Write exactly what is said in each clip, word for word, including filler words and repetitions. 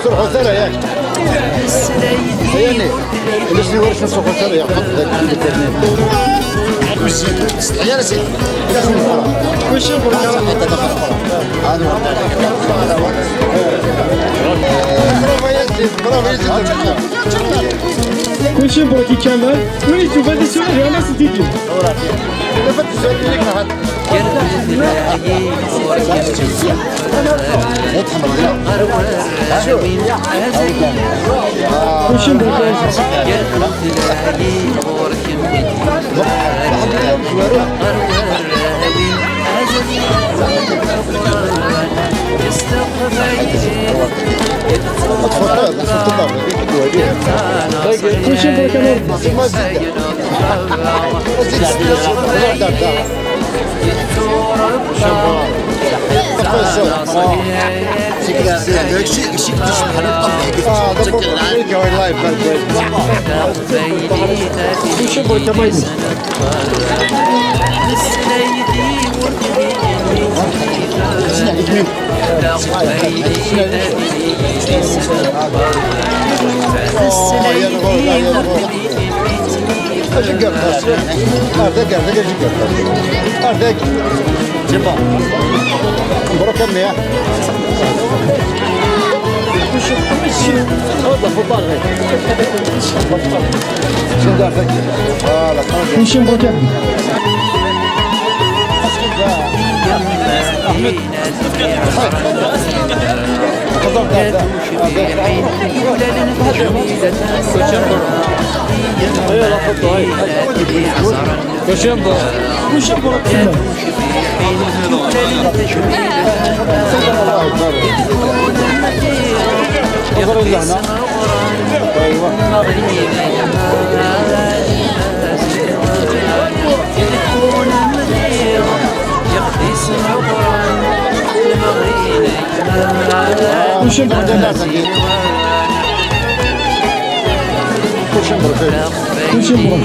Truḥeḍ ara, yak? Layani, ulac ni warrac n Suxxut ara yeqqen deg Kiliferni. Kullec, s tḥeyya ara s-, kullec. Bravo ya Zid, bravo ya Zid. Kullec برك كمال. وين تشوف هذه السؤال؟ أنا سديتي. وش نبغي؟ وش نبغي كمان؟ اش قال خاص؟ هذاك، هذاك اش قال خاص؟ هذاك. C'est bon. مبروك يا ميا. هذا فوتبال غير. شنو دار ذاك؟ آه، لا، خلاص. ماشي مبروك يا أخي. أحمد. وش يبغى الناس؟ وش يبغى؟ وش يبغى؟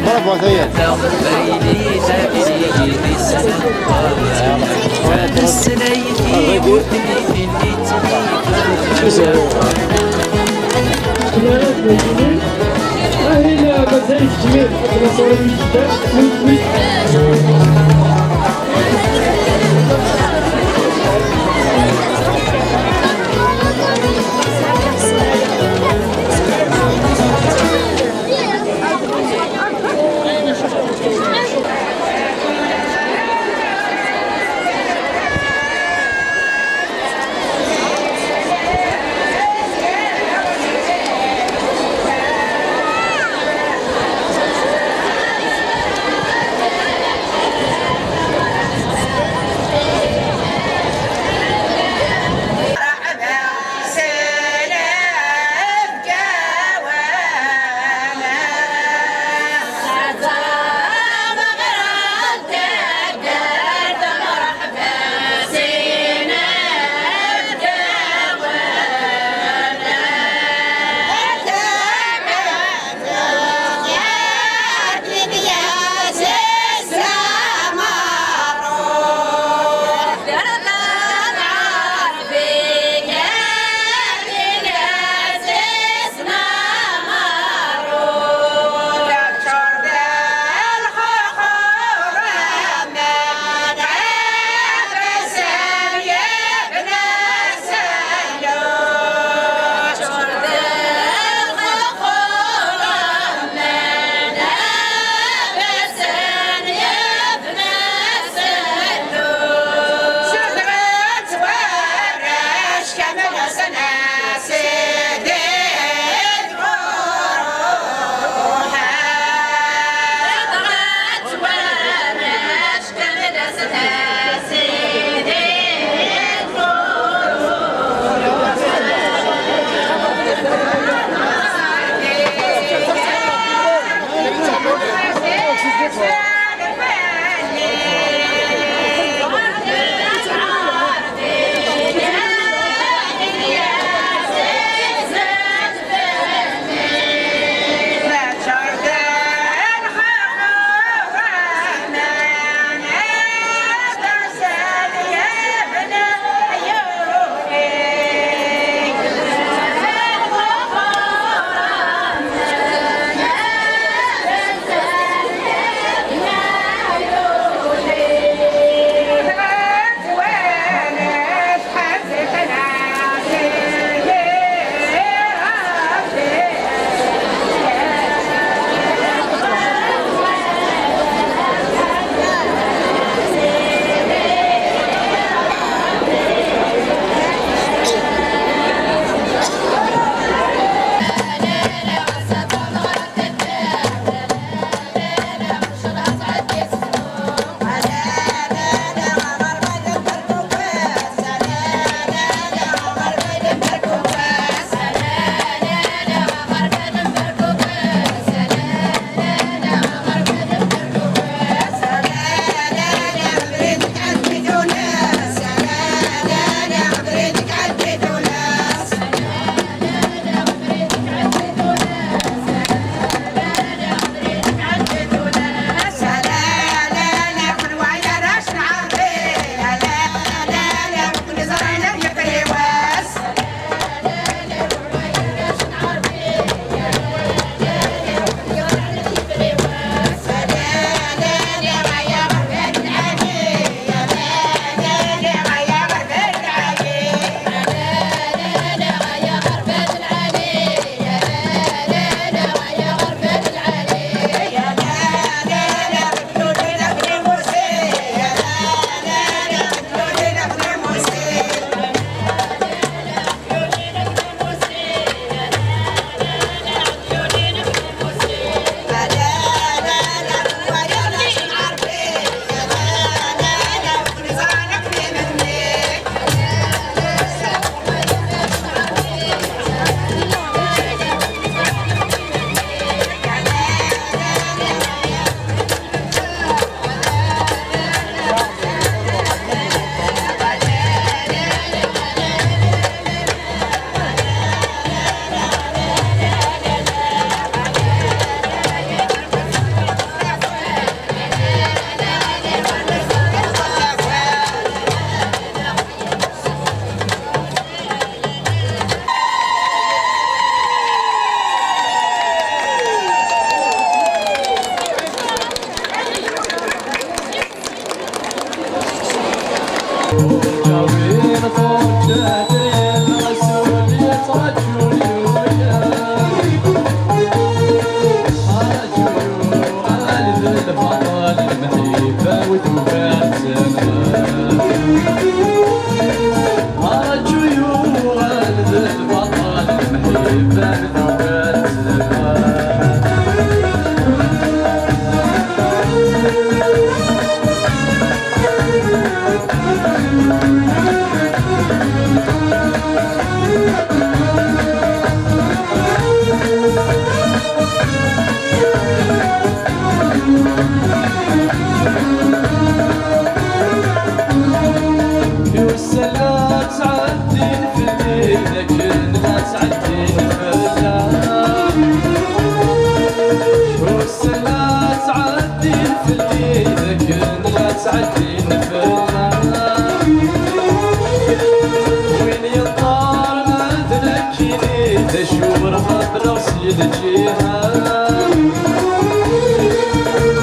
برافو، هذا هي.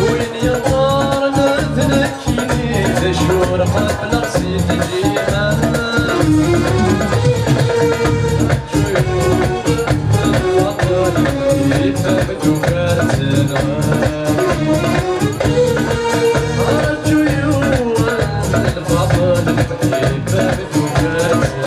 Win yeḍran d nekkini, d acu ur qebleɣ si lǧiha. Lbaṭel yefhem tugar-tt. Rǧu yuɣal lbaṭel yefhem tugar-tt.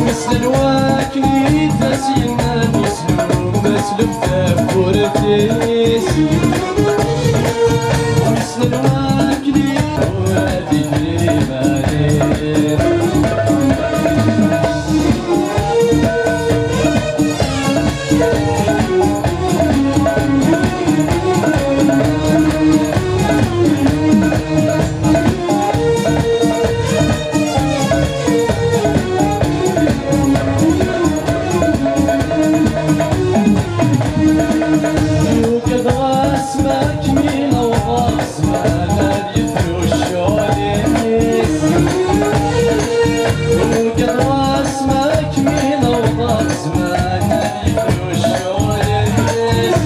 Wissen wakken i d as-yennan, wissen ma tesleb tawwurt-is. Wissen wakken i d iman-is. Yuggad ɣas ma kmileɣ ɣer zzman ad yefru ccɣel-is. Yuggad ɣas ma kmileɣ ɣer zzman ad yefru ccɣel-is.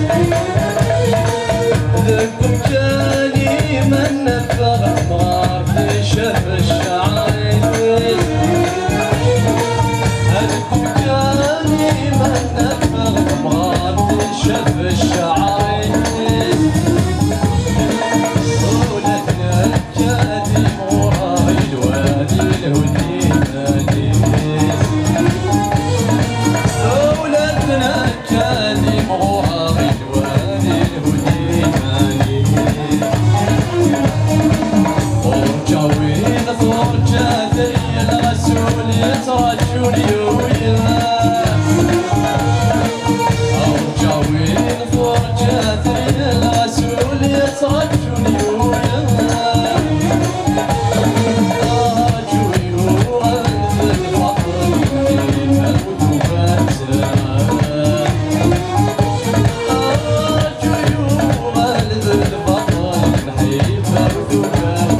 Deg umkan-im ad nafeɣ temɣart icab ccɛer-is. Deg umkan-im ad nafeɣ temɣart icab ccɛer-is. Ula d nekk ad imɣureɣ i lwali lhud iman-is. Ula d nekk ad imɣureɣ i lwali lhud iman-is. Turǧa win turǧa tryal, ɣas ul yettraǧu lyuya. Turǧa win turǧa tryal, ɣas ul yettraǧu lyuya. Rǧu yuɣal d lbaṭel, yefhem tugar-tt. Rǧu yuɣal d lbaṭel, yefhem tugar-tt.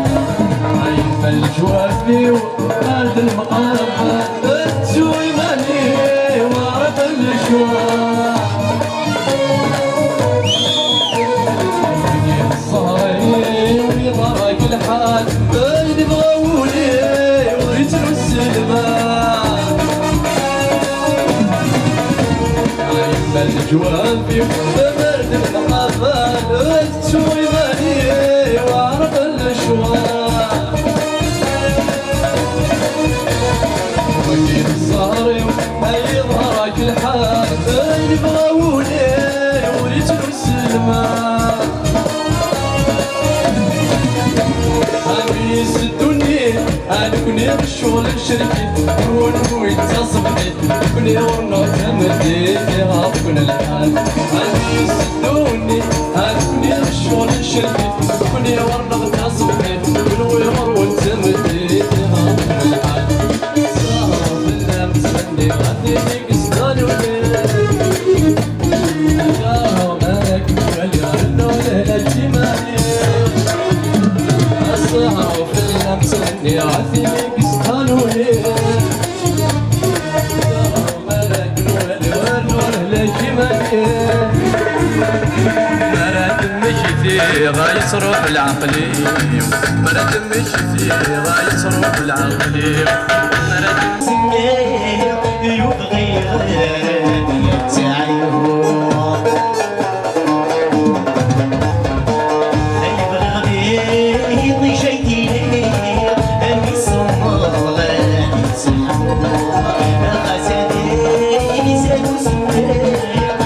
Ɛifa leǧwaf-iw ar d lmeqreb, tettu iman-iw ar d lecwaq. Wigi ẓẓher-iw iḍerrak lḥal, ayen yebɣa wul-iw ur yettru sselma. Ɛifa leǧwaf-iw, amer d-nqabal, tettu iman-iw ɛerqen lecɣal. Wagi d zzher-iw, ay iḍher-ak lḥal, ay nebɣa wul-iw ur yettru sselma. Anwi yesseddun-it? A nekni ccɣel ncerk-it, kunwi d taṣebḥit, nekni ɣur-neɣ tameddit, iɣaḍ-ken lḥal. Anwi yesseddun-it? A nekni ccɣel ncerk-it, nekni ɣur-neɣ taṣebḥit, kunwi ɣur-wen tameddit, iɣaḍ-ken lḥal. Sahreɣ fell-am, ttmenniɣ ad tili deg sdal ul-iw. Sahreɣ mi ara kem-waliɣ, rnu lehlak iman-iw. Sahreɣ fell-am, ttmenniɣ ad tili deg sdal ul-iw. Sahreɣ mi ara kem-waliɣ, rnu lehlak iman-iw. Mi ara temmektiḍ, ay yettruḥ leɛqel-iw. Mi ara temmektiḍ, ay yettruḥ leɛqel-iw. Mi ara temmektiḍ, ay bɣiɣ ad ttɛiwuɣ. Ay bɣiɣ di iṭij ay d-iliɣ, am isemmaḍ ad ttḥewwuɣ. Ɣas ad izad usemmiḍ,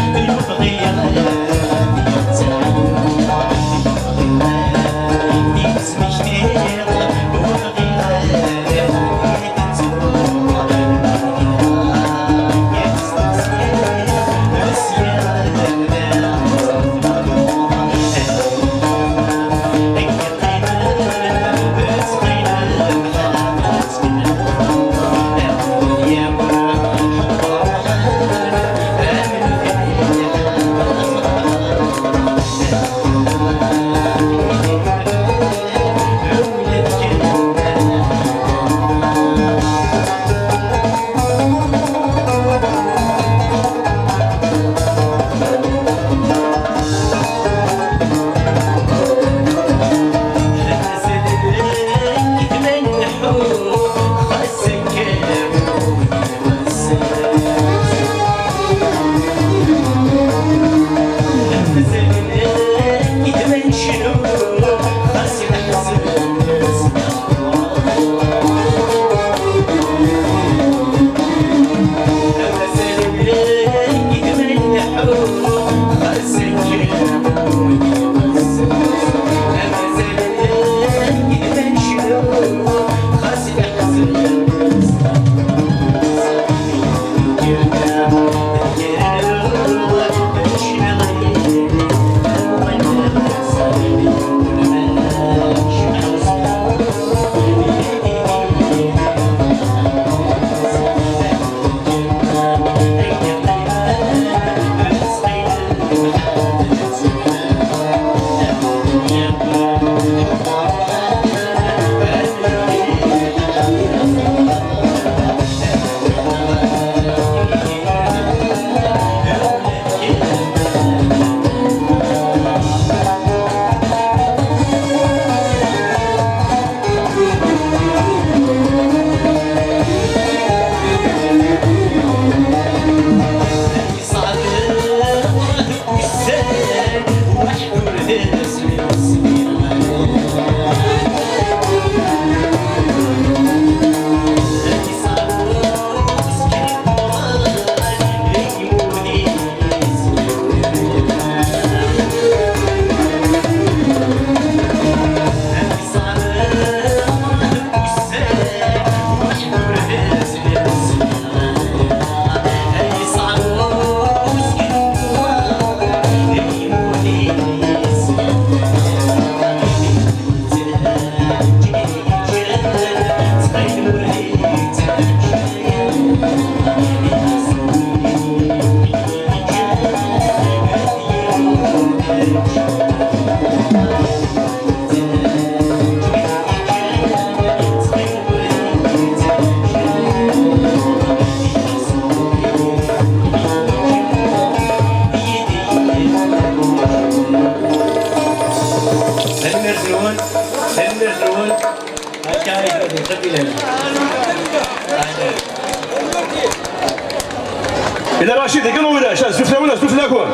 Yella Racid, deg ulac, azul fell-awen, azul fell-akent.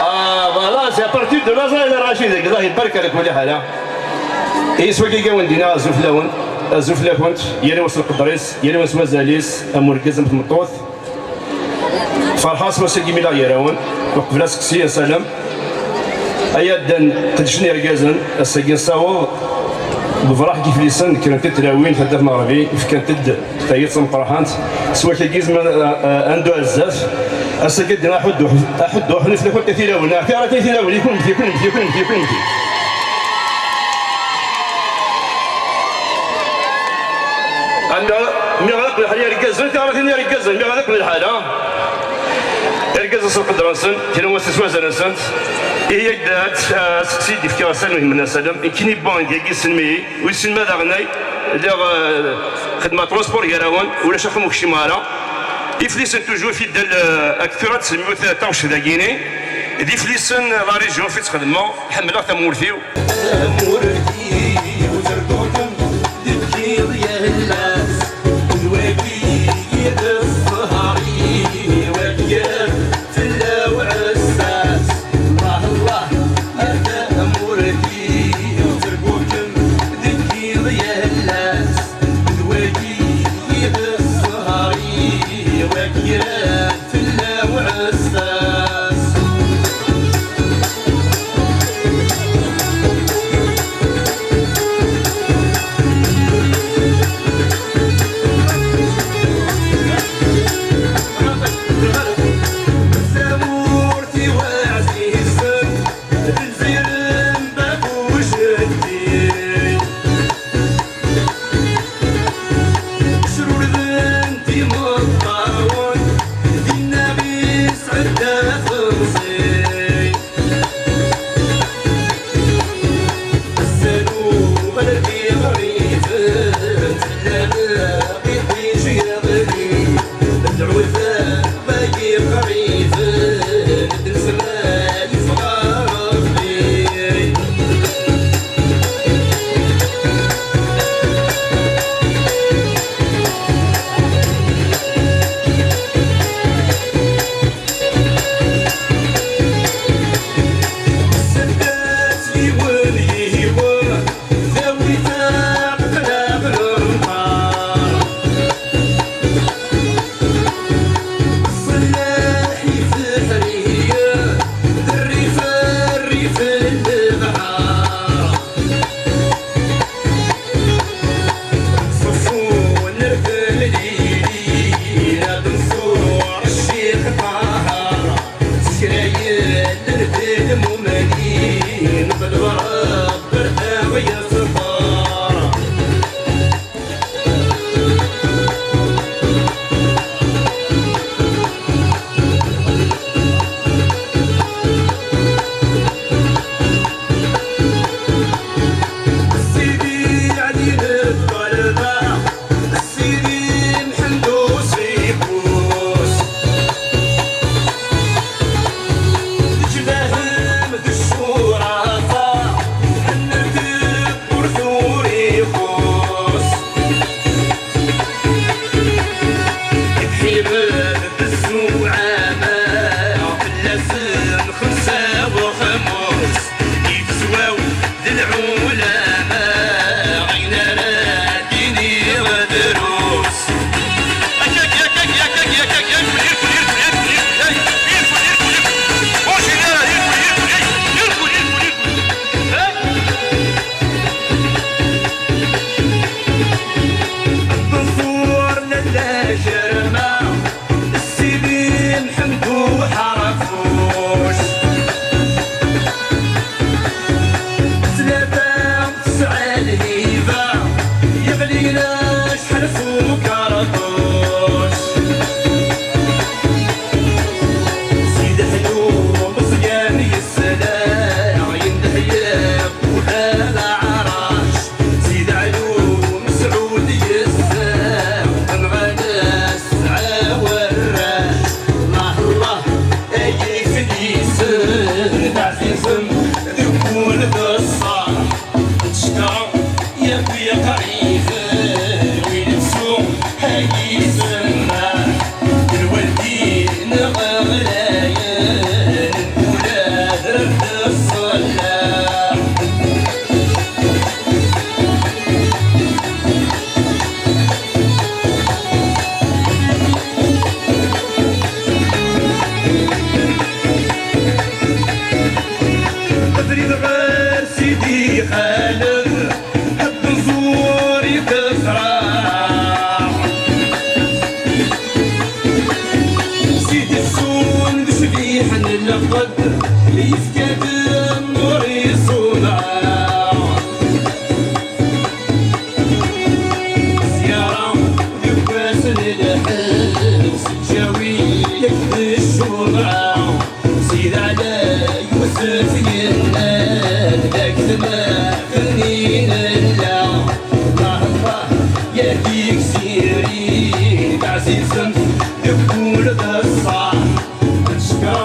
Ah, voilà, c'est à partir de là, yella Racid, deg Allah ibarek, ala kulli ḥal. Iswa-agi gawen dina, azul fell-awen, azul fell-akent, yal wa s lqedr-is, yal wa s wazal-is, am urgaz, am tmeṭṭut. Ferḥeɣ s wass-agi mi la gar-awen, uqbel aseqsi, asalam. Ay addan qedcen yergazen, ass-agi nessaweḍ deg ufraḥ deg Iflisen, kkrent-d tlawin, taddart n Ɣerbi, fkant-d tayet tameqqrant, s wakagi izmer, eh, eh, ad neddu ar zdat. Ass-agi ad d-nini aḥuddu, aḥuddu, aḥuddu, fell-akent a tilawin, a tiɣrat a tilawin, i kunmti, i kunmti, i kunmti, i kunmti. Mi ɣlaq lḥal yergazen, tiɣratin yergazen, mi ɣlaq lḥal, ha? Irgazen s lqedra-nsen, tilawin s wazal-nsent. Ihi, yak d aseqsi d-yefka asalam, ihi, asalam, i kini bon, yagi senmi, ur yessin ma d aɣnay, lliɣ, eh, xedmeɣ transport gar-awen, ulac axxam ur kcimeɣ ara. Iflisen toujours fidèle, eh, ak tura tselmut taɣect dagini. D Iflisen la région fi ttxedmeɣ, ḥemmleɣ tamurt-iw. Tamurt-iw terkutem, tebkiḍ yal ass, d wagi i d ssehar-iw, akken tella uɛessas. Allah, Allah, a tamurt-iw terkutem, tebkiḍ yal ass, d wagi i d ssehar-iw, akken tella uɛessas. Tamurt-iw ɛzizen, d lzirem bab ujeddi. Crurden timeṭṭawen, dinna i sɛedda temẓi. Sanu ɣer iɣriden, tella lqiṭij yeɣli, d lɛuda wagi qriden, d nnezla yeffeɣ Rebbi. Seddat yiwen yiwen, tawi taqla ɣer lqar. Ṣṣellaḥ ifeḥriyen, d rrif rrif n lebḥer. Ṣeffun rfel lili, ad nṣur Ccix Ṭaher. Ttkrayen d lmumnin, ṭleb Rebbi ad aɣ-yeṣber. Sidi Ɛli d ṭṭalba, Sidi Mḥend Uṣibus. Leǧbaham d ccurafa, ḥemmel tewwurt ur ixuṣ. Ḥired d zzuɛama, fell-asen xemsa u xemmus. Ifeswaw d lɛulama, ayen ara d-iniɣ drus. Akka, akka, akka, akka, akka, akka, akka, irkul, irkul, irkul, irkul, irkul, irkul, irkul, irkul. Ur cin ara, irkul, irkul, irkul, irkul, irkul, irkul. Ḍfur lalla Jerma, Sidi Mḥend Uḥerfus. Lqed yefka-d nnuṛ iṣunaɛ. Zzyara deg wass n lḥedd, s ǧǧawi yakk d ccumaɛ. Sidi Ɛla Yusef yenna-d, d aketmaten i nella. Allah, Allah, yahdi-k s irin, d ɛzizemt deg wul d ṣṣeḥ. Azekka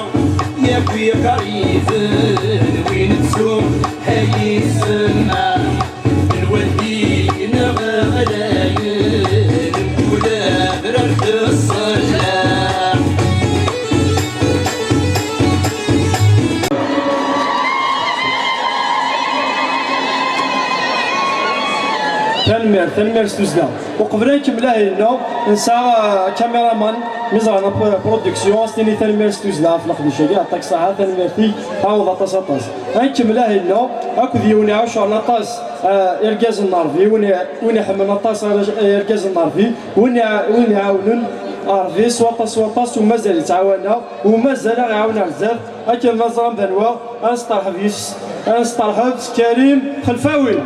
yakk iqerriben, win ttum ay isemma, lweldi neɣ ɣlayen, mkul adrar d ṣṣellaḥ. Tanemmirt, tanemmirt s tussda. Uqbel ad nkemmel ahil-nneɣ, nesɛa, uh, kameraman, mi ẓran, uh, production, ad s-tini tanemmirt s tussda ɣef leqdic-agi, yeɛṭik ṣṣeḥḥa, tanemmirt-ik, ɛawed aṭas, aṭas. Ad nkemmel ahil-nneɣ akked yiwen iɛucren aṭas, uh, irgazen n Ṛebbi, win i, win iḥemmlen aṭas araj-, irgazen n Ṛebbi, win i, win iɛawnen Ṛebbi s waṭas, s waṭas, u mazal yettɛawan-aɣ, u mazal aɣ-iɛawen ar zdat. Akken ma ẓran d anwa, ad nesteṛḥeb yes-s, ad nesteṛḥeb s Karim Xelfawi.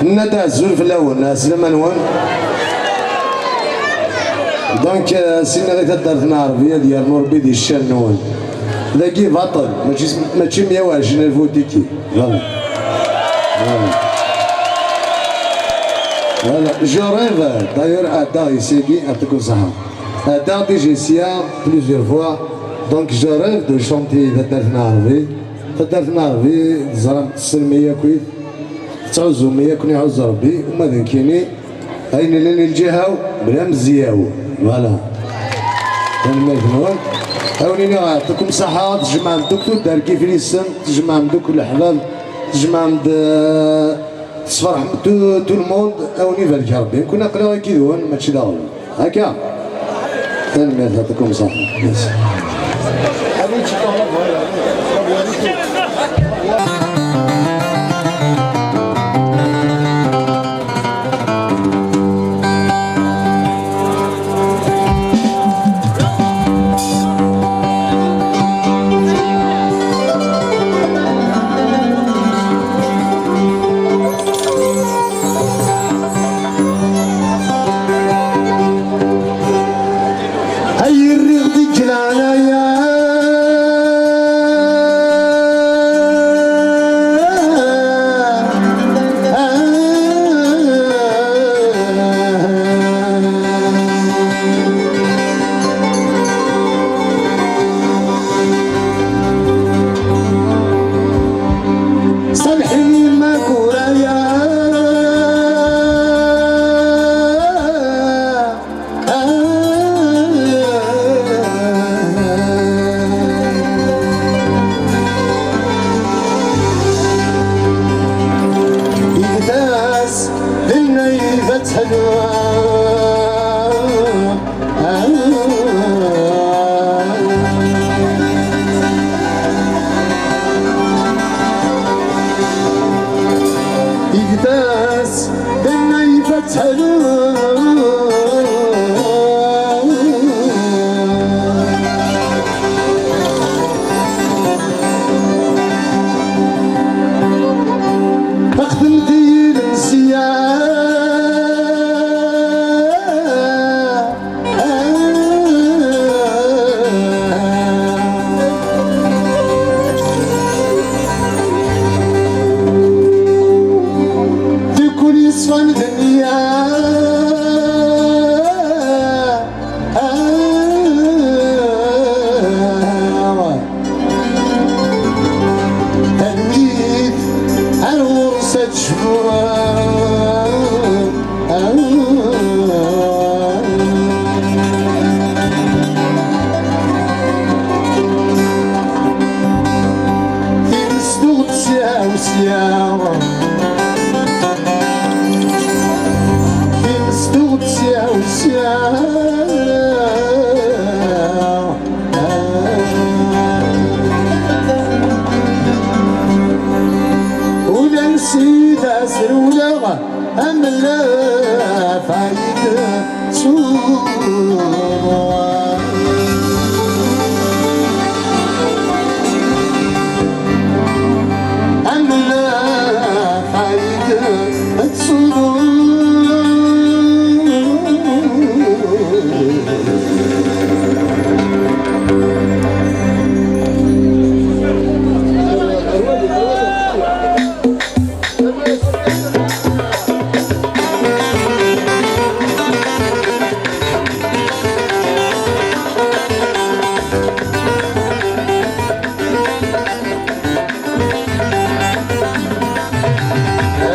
Nenna-d azul fell-awen, ɛeslama-nwen. Donc, euh, s-nniɣ i taddart n Ɛerbi ad yernu Ṛebbi di ccan-nwen. Dagi baṭel, mačči s-, mačči meyya u ɛecrin alef utiki. Voilà. Voilà. Voilà. Je rêve, d'ailleurs, ɛeddaɣ i syagi, yeɛṭikum ṣṣeḥḥa. Ɛeddaɣ déjà sya plusieurs fois. Donc, je rêve de chanter taddart n Ɛerbi. Taddart n Ɛerbi, teẓram, tessnem-iyi akkit. Tettɛuzzum-iyi akken iɛuzz Ṛebbi, uma d nekkini, ayen yellan i lǧiha-w, bla mezziya-w. Voilà. Tanemmirt-nwen. Awen iniɣ, yeɛṭikum ṣṣeḥḥa, tjemɛem-d akk tuddar n Iflisen, tjemɛem-d akk leḥbab, tjemɛem-d, euh, tesferḥem tout, tout le monde, awen ibarek Ṛebbi. Nekkni aql-aɣ akkid-wen, mačči d aɣbel. Akka. Tanemmirt, yeɛṭikum ṣṣeḥḥa. Merci. Ay rriɣ deg leɛnaya.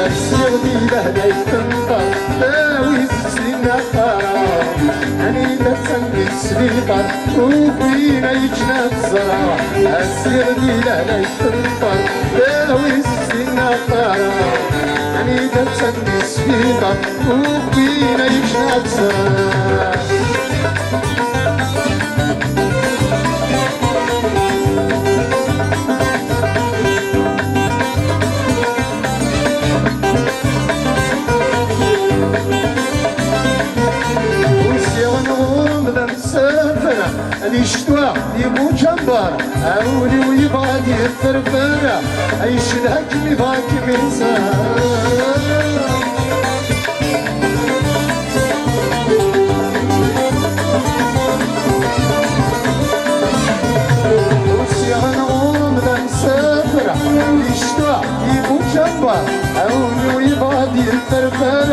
Rsiɣ di lehlak tenṭer, tawi s-snin aqara. Anida tandi sbiṭar, ukin ay čna tẓra. Rsiɣ di lehlak tenṭer, tawi s-snin aqara. Anida tandi sbiṭar, ukin ay čna tẓra. Usiɣ nɣum d amsafer, di ccetwa, di muǧamber, awul-iw yebɣa ad yefferfer, ay ccedha-kem yebɣa ad kem-inser. Usiɣ nɣum d amsafer, di ccetwa, di muǧamber, awul-iw yebɣa ad yefferfer,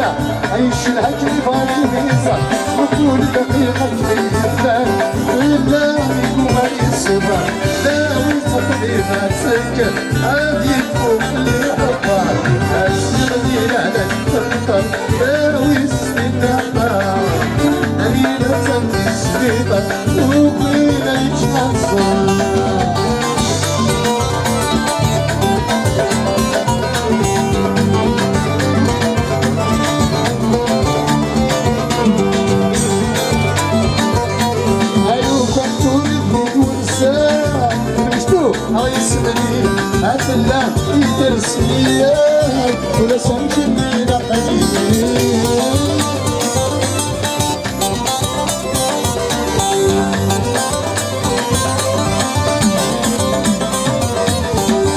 ay ccedha-kem yebɣa ad kem-inser. Mkul dqiqa kem-yeffer, illa iguma yesber, dawi ttqdima tsekker. Ad yekfu fell-i ḥeṭṭar, ad s-yeɣli lehlak tenṭer, dawi s-tinna aqar. Anida tandi sbiṭar, ukin ay čna tẓra. Ay ukan tura d-twensa, mektu ay ismli, ad tella i tersi, ula s amcim ilaq-iyi.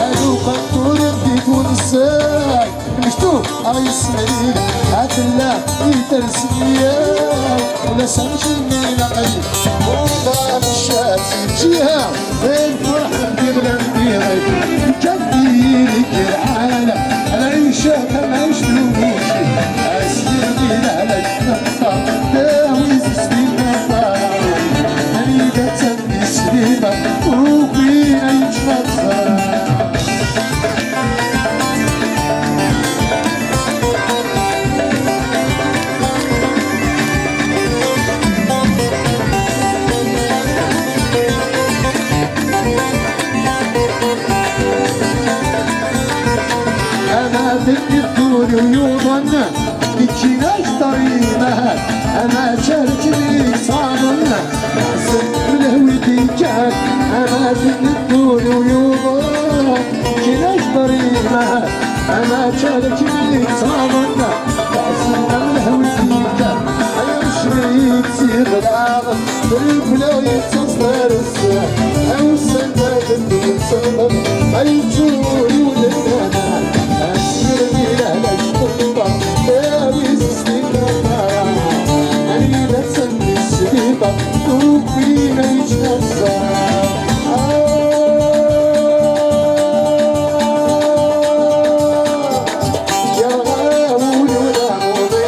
Ay ukan tura d-twensa, Mektu ay ismli, ad tella i tersiya, ula s amcim ilaq-iyi. Uḍan ccat ǧiha, d lferḥ d iɣlan d iɣi. Ǧǧan-iyi deg lḥala, ala icakan anect n umuci. Asirni lehlak neqṭa, dawi s-sbina ṭara. Anida Di sliman ukin ay čnaẓa. Ama d-nniḍen yuḍen, nekkini ajṭer-im ahat, ama d tarkni yeṣṣaden, ḥsen lehwi d-ikkan, ama d-nniḍen yuḍen, nekkini ajṭer-im ahat, ama d tarkni yeṣṣaden, ḥsen lehwi d-ikkan, ay amecri yettixlaḍ. Rewleɣ yettaẓ tersa, awsen-d ad d-yettẓer, ay yetturiwlen lana, asirni lehlak teṭṭa, awi s-sliman, anida tandi sliman, ukin ay čnaẓa. Ya ɣawul ula muḍi,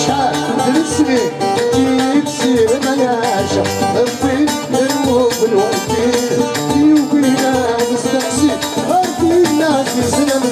cḥal d lesnin. Ǧib sirem ay aɛca, ṭṭin lmut n waddin, yugi ad nesteqsi ɣer tinna tizlam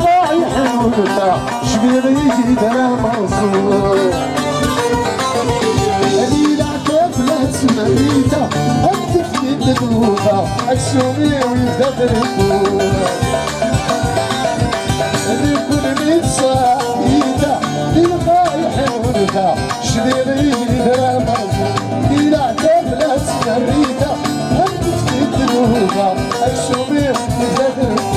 Iḥiwel ta, cbiɣ-iyi-d ara merẓu. Ad ilaɛtab la tmerrita, ad tefti-d tlufa, aksum-iw yebda treffu. Nekkni mi tṣaḥ yita, ilqa iḥiwel ta, cbiɣ-iyi-d ara merẓu. Ilaɛtab la tmerrita, ad tefti-d tlufa, aksum-iw yebda treffu.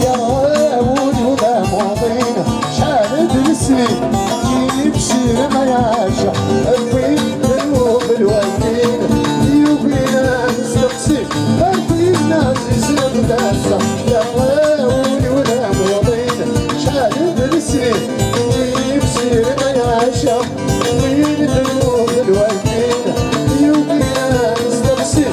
Yawul udamuḍin, cɛel-d lesnin, yibsir ma yɛac, wwin lmut lwaldin, yugin ad nesteqsi, ar tin-a zizren d ass, yawul udamuḍin, cɛel-d lesnin, yibsir ma yɛac, wwin lmut lwaldin, yugin ad nesteqsi,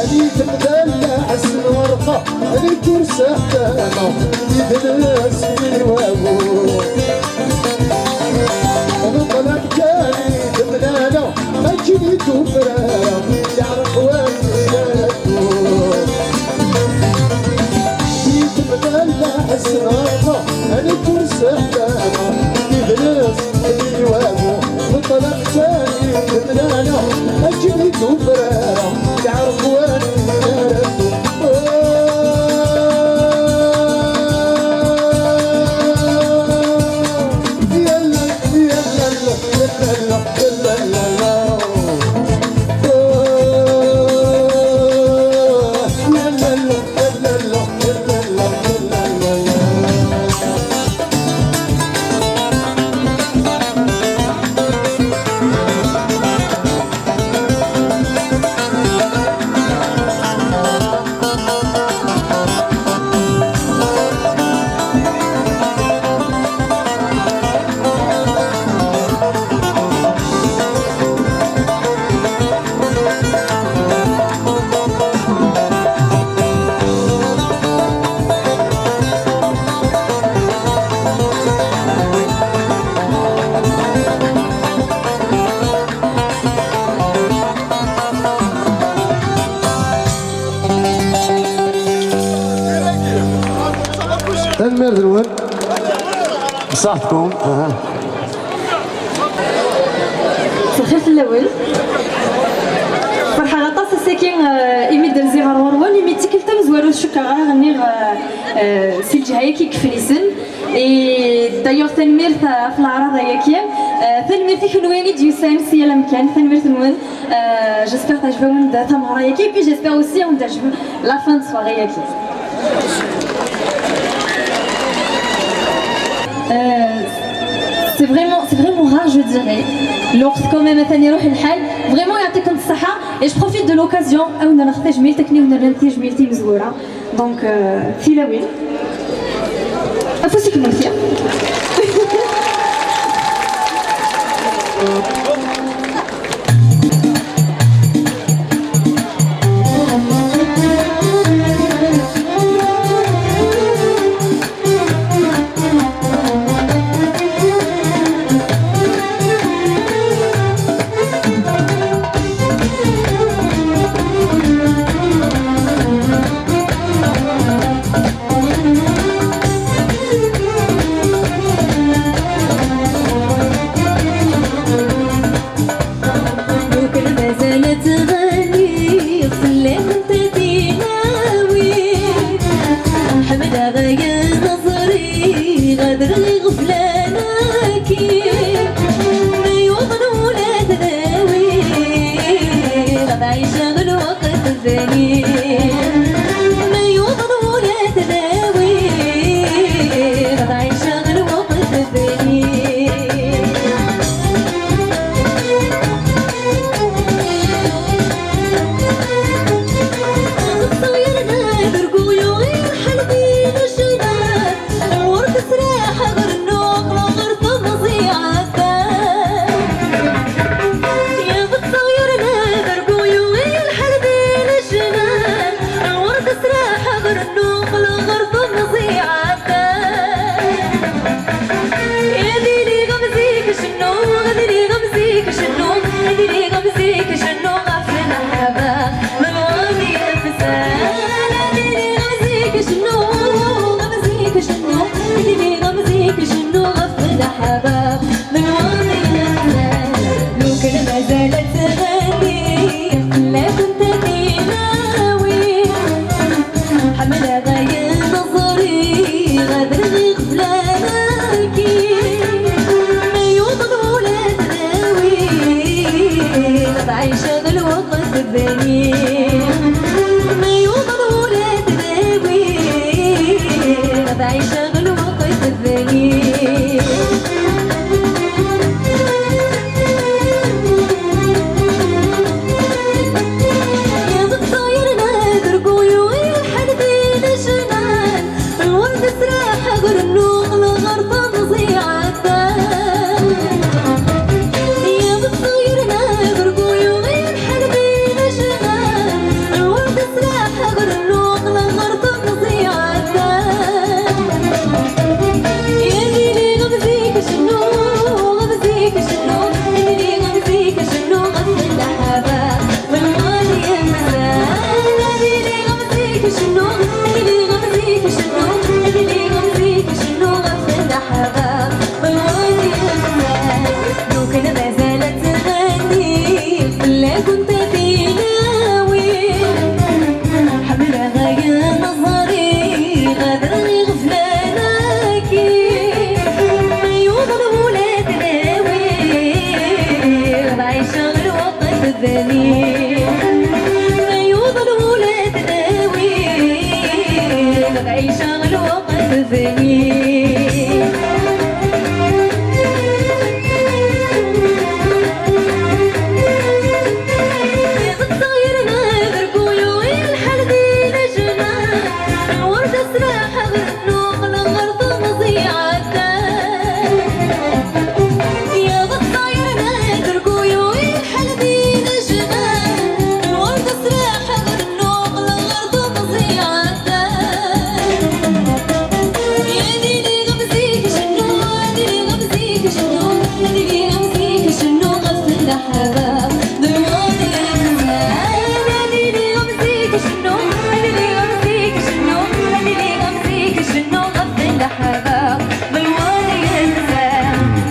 Ad yettemdal aḥsen werqa, ad yettursaḥ tama, yedles i wagu. Neṭleb kan i temlala, akken i tufrar, yeɛreq wamek ara tdum. Yettemlal aḥsen ɣerqa, ad yettursaḥ tama, yedles i wagu. Neṭleb kan i temlala, akken i tufrar, yeɛreq wamek ara tdum. Tanemmirt-nwen. Ṣaḥetkum. Aha. Lxir fell-awen. Ferḥeɣ aṭas ass-agi, eh, imi d-rziɣ ɣer ɣur-wen, imi d tikkelt tamezwarut cukkeɣ ara ɣenniɣ, eh, eh, si lǧiha-yagi deg Iflisen. Et d'ailleurs, tanemmirt, eh, ɣef leɛraḍ-ayagi. Eh, tanemmirt i kenwi i d-yusan si yal amkan. Tanemmirt-nwen. Euh, j'espère teɛjeb-awen-d tameɣra-agi, et puis j'espère aussi ad wen-teɛjeb la fin de soirée-agi. Euh, c'est vraiment, c'est vraiment rare, je dirais. Lweqt quand même atan iruḥ lḥal. Vraiment, يعطيكم الصحة. Et je profite de l'occasion ad wen-rreɣ tajmilt akken i wen-rran tajmilt imezwura. Donc, euh, tilawin. Afus-ik, merci. Ma yuḍen wula tdawi, ad ɛiceɣ lweqt bni. Ɣef ṭṭayr n adergu yuɣ lḥal di lecna. Lwerd sraḥ ɣer nnuɣ, ɣer temẓi ɛedda. Yebṭeɣ yur n adergu yuɣ lḥal di lecna. Lwerd sraḥ ɣer nnuɣ, ɣer temẓi ɛedda. Ad iliɣ am zik cennuɣ, ad iliɣ am zik cennuɣ, ad iliɣ am zik cennuɣ ɣef leḥbab. Menwani amsal, ad iliɣ am zik cennuɣ, am zik cennuɣ, ad iliɣ am zik cennuɣ ɣef leḥbab. Menwani amsal, lukan mazal ad tɣenni, fell-akent ad inawi. Ḥemmleɣ ayen ẓriɣ, ad rniɣ flan-agi. Ma yuḍen ula d dawi, ad ɛiceɣ lweqt bni. Ma yuḍen ula d dawi, ad ɛiceɣ lweqt bni. Iḍ ṭṭayr n adergu yuɣ lḥal di lecna. Lwerd sraḥ ɣer nnuɣ, ɣer temẓi ɛedda. Yebṭeɣ yur n adergu yuɣ lḥal di lecna. Lwerd sraḥ ɣer nnuɣ, ɣer temẓi ɛedda. Yamini ɣef zik cennuɣ, ɣef zik cennuɣ, yamini ɣef zik cennuɣ, ɣef leḥbab. Lukan mazal ad tɣenni, fell-akent ad inawi. Ḥemmleɣ ayen ẓriɣ, ad rniɣ flan-agi. Ma yuḍen ula d dawi, ad ɛiceɣ lweqt bni. Ma yuḍen ula d dawi, ad ɛiceɣ lweqt bni. Iɣeṭṭer n adergu yuɣ lḥal di lecna. Lwerd sraḥ ɣer nnuɣ, ɣer temẓi ɛedda. Iɣeṭṭer n adergu yuɣ lḥal di lecna. Lwerd sraḥ ɣer nnuɣ, ɣer temẓi ɛedda.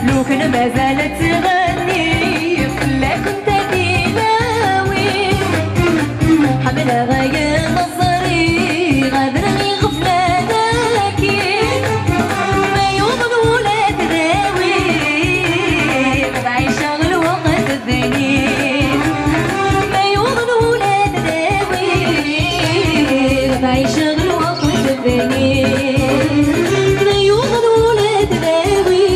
Lukan mazal ad tɣenni, fell-akent ad inawi. Ḥemmleɣ ayen ẓriɣ, ad rniɣ flan-agi. Ma yuḍen ula d dawi, ad ɛiceɣ lweqt bni. Ma yuḍen ula d dawi, ad ɛiceɣ lweqt bni. Ma yuḍen ula d dawi,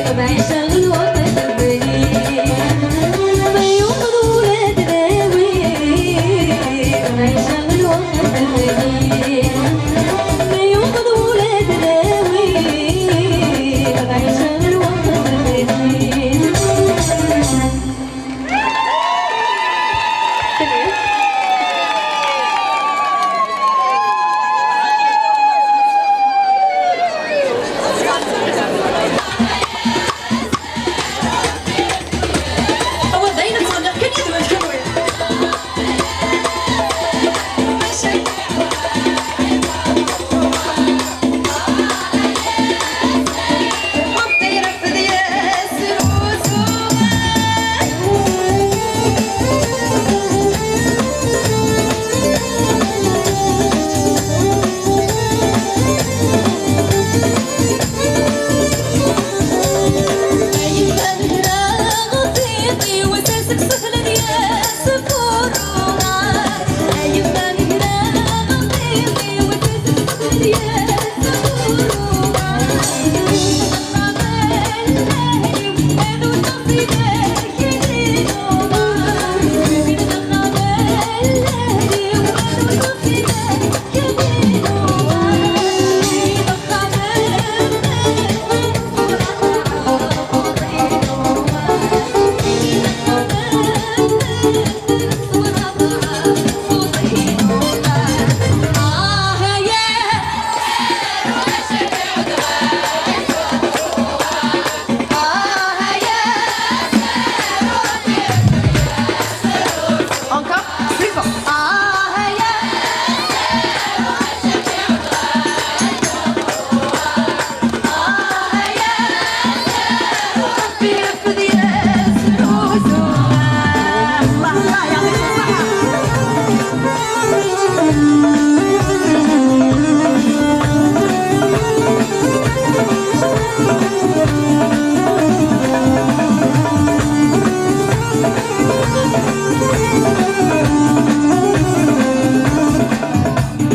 ad ɛiceɣ lweqt bni.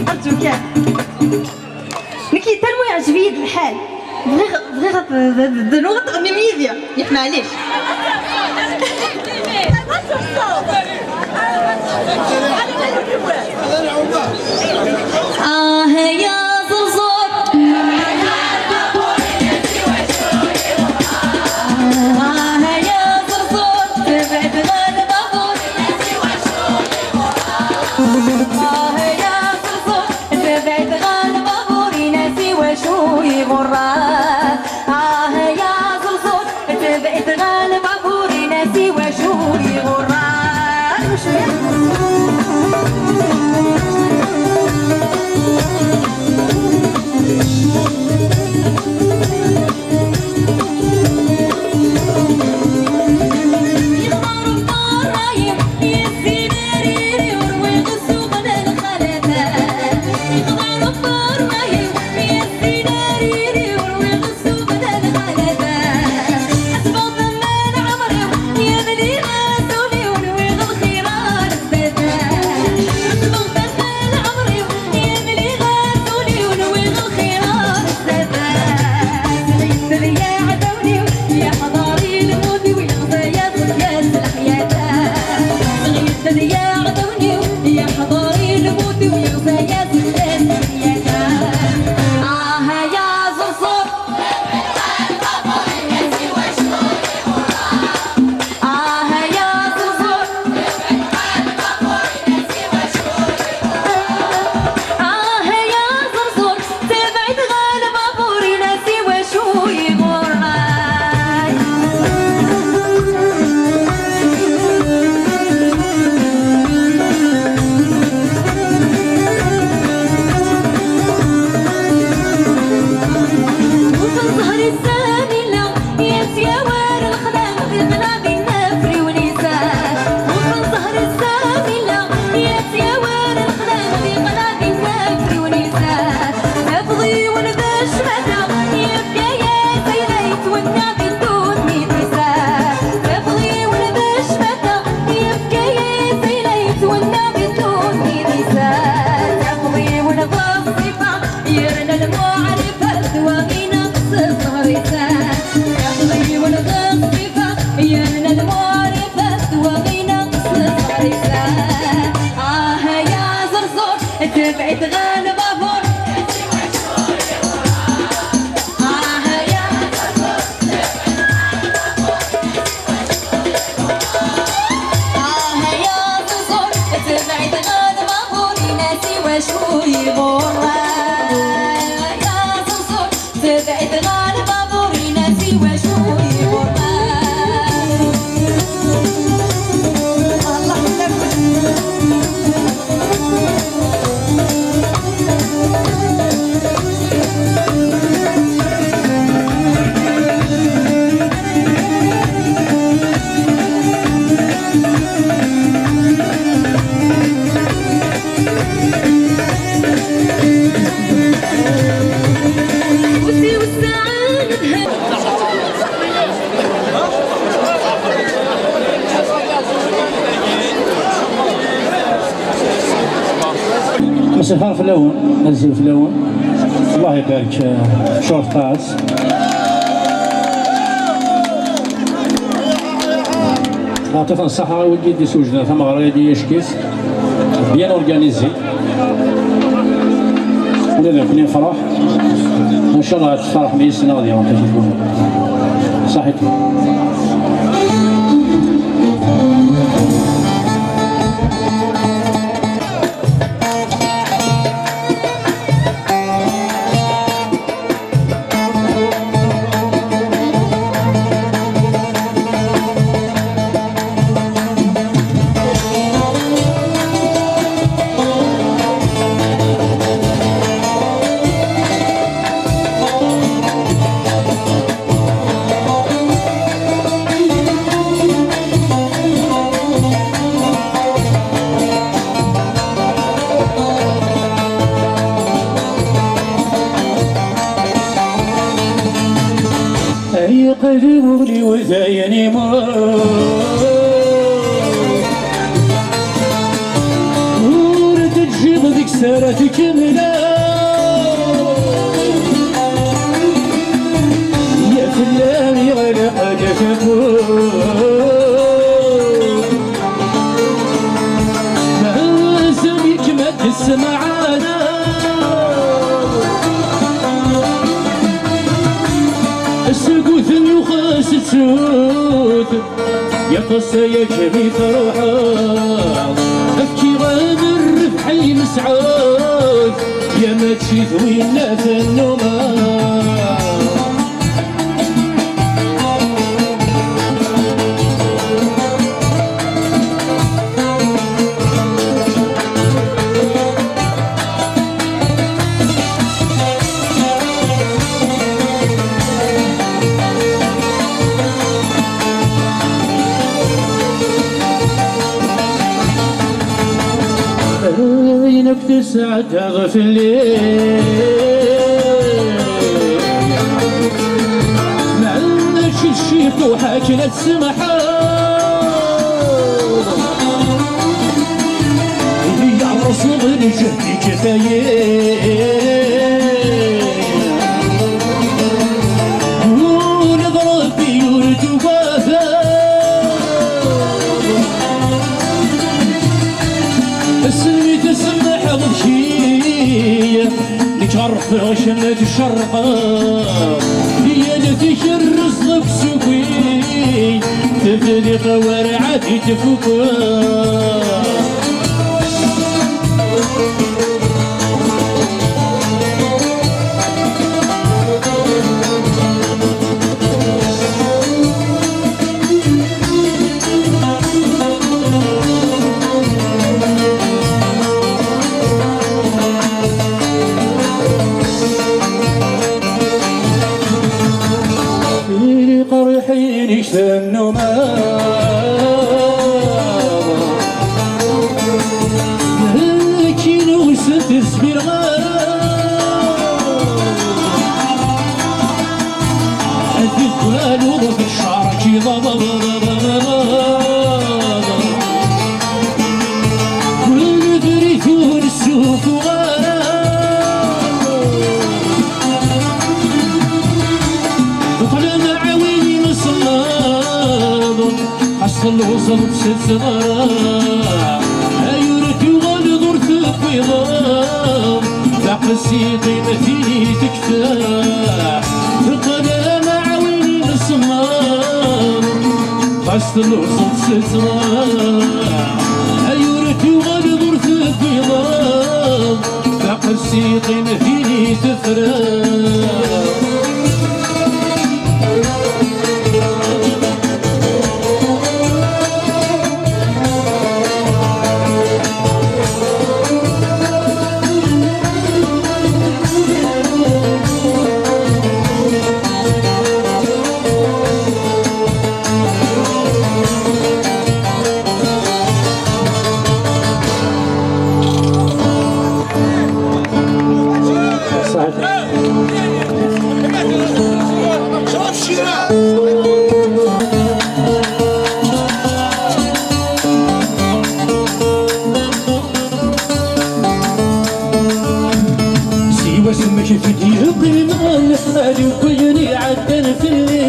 أرجوك. نكي تنمو يعجبي الحال. بغيغ بغيغ دنوغ تغني ميديا. يا معليش. آه يا زرزور. آه يا زرزور، تبعد غير البابور. آه يا زرزور، تبعد غير البابور، ناسي وشو يغرى. آه يا زرزور، تبعد غير البابور، ناسي وشو يغرى. مساء الخير فلاون، أزول فلاون. الله يبارك، آه، شرف طاس. يعطيكم الصحة، ودي دي سوجنا ثم غريدي يشكيس. Bien organisé. ولا ذاك نفرح. إن شاء الله تفرح بيسنا غادي يعطيك. صحيت. Aql-i ul-iw d ayen imut. Ur d-teǧǧiḍ deg-s ara tkemmleḍ. Ya fell-am yeɣleq-d tawwurt. Mazal-ikem ad tessemɛaneḍ. Asuguten yuxes ttut, yaṭas ay agmi truḥeḍ. Fkiɣ-am rrbeḥ ay Mesɛud, ya mačči d winna tennummeḍ. Ayen akk tesɛeddaḍ fell-i, mačči d ciṭuḥ akken ad tsemḥeḍ. Ihi yerreẓ lǧehd-ik a tayri. Ula d Ṛebbi ur d-ugadeɣ. Asmi tsemḥeḍ deg-i, nekk ɣerqeɣ kemm tcerqeḍ. Yal tikerrest deg usuki, tebdiḍ werɛad i tfukkeḍ. Lqerḥ-inek tennummeḍ. Nekkin ur sen-tezmireḍ ara. Ad iqbaluḍ teccerkiḍ. Ur d-rituɣ nessufuɣ ara. Ṭṭlem aɛwin imsemmaḍ, xas telluẓeḍ s zzɣara. Ay ur tuɣaleḍ ur tewwiḍeḍ, d aqsiṭ-im tili tekfa. Ṭṭlem aɛwin imsemmaḍ, xas telluẓeḍ s zzɣara. Ay ur tuɣaleḍ ur tewwiḍeḍ, d aqsiṭ-im tili tefra. Siwa semmek fid-i yeqqimen, ad ukiyen iɛeddan fell-i.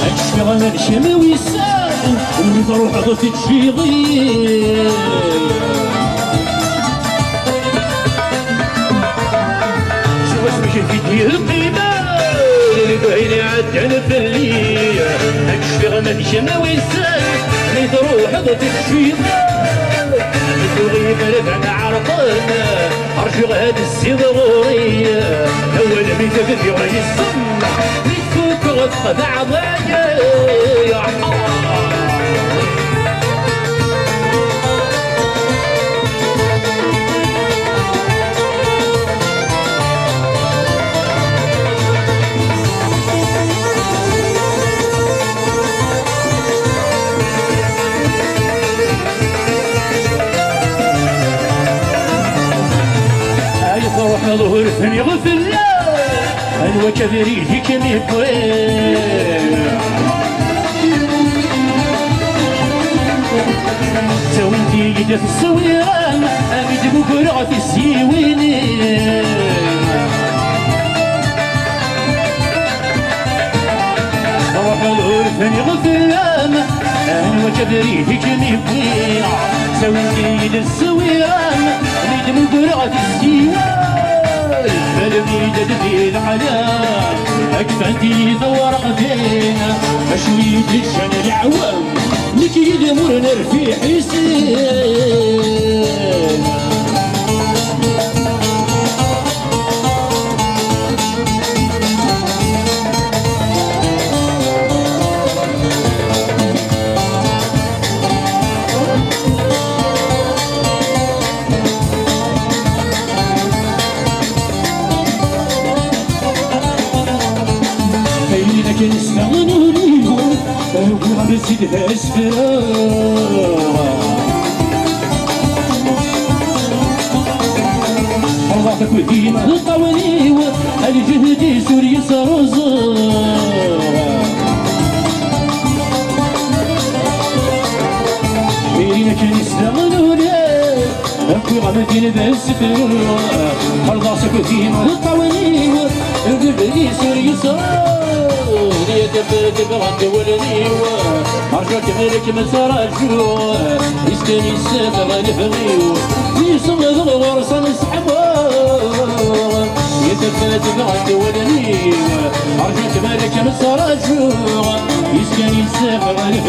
Ad cfiɣ ma d kemm i wissen, ur truḥeḍ teǧǧiḍ-iyi. Siwa semmek fid-i yeqqimen, ad ukiyen iɛeddan fell-i. Ad cfiɣ ma d kemm a wissen, mi truḥeḍ teččiḍ. Tuɣ iberdan ɛerqen, rǧiɣ ad tezziḍ ɣur-i. Awal mi tebdiɣ yes-m, mi tfukkeɣ txedɛeḍ-iyi. Ay truḥeḍ Ur fniɣ fell-am, anwa akka abrid i kem-yewwin? Ttawint-iyi-d teswiram, am i d-mmugreɣ tissiwin. Ruḥ ur fniɣ fell-am, anwa akka abrid i kem-yewwin? Ttawint-iyi-d teswiram, mi d-mmugreɣ tissiwin. Almi d-teddi leḥla, kfant-iyi twerqtin, acu i d-ǧǧan leɛwam, nekk yid-m ur nerfiḥ i sin. Ayen akken istaɣen ul-iw, ugiɣ ad tt-id-asfreɣ. Ḥerḍeɣ-t akked yimeṭṭawen-iw, a lǧehd-is ur yesruẓeɣ. Ayen akken istaɣen ul-iw, wwiɣ amdin d asefru, ḥerḍeɣ-t akked yimeṭṭawen-iw, d lebni-s ur yesruẓ. Ya tafat bɣant wallen-iw, rǧu-kem la kem-ttraǧuɣ, iskan yessafeɣ lebɣi-w, yessenɣ ɣur-s ad nesḥmu. Ya tafat bɣant wallen-iw, rǧu-kem la kem-ttraǧuɣ, iskan yessafeɣ lebɣi-w.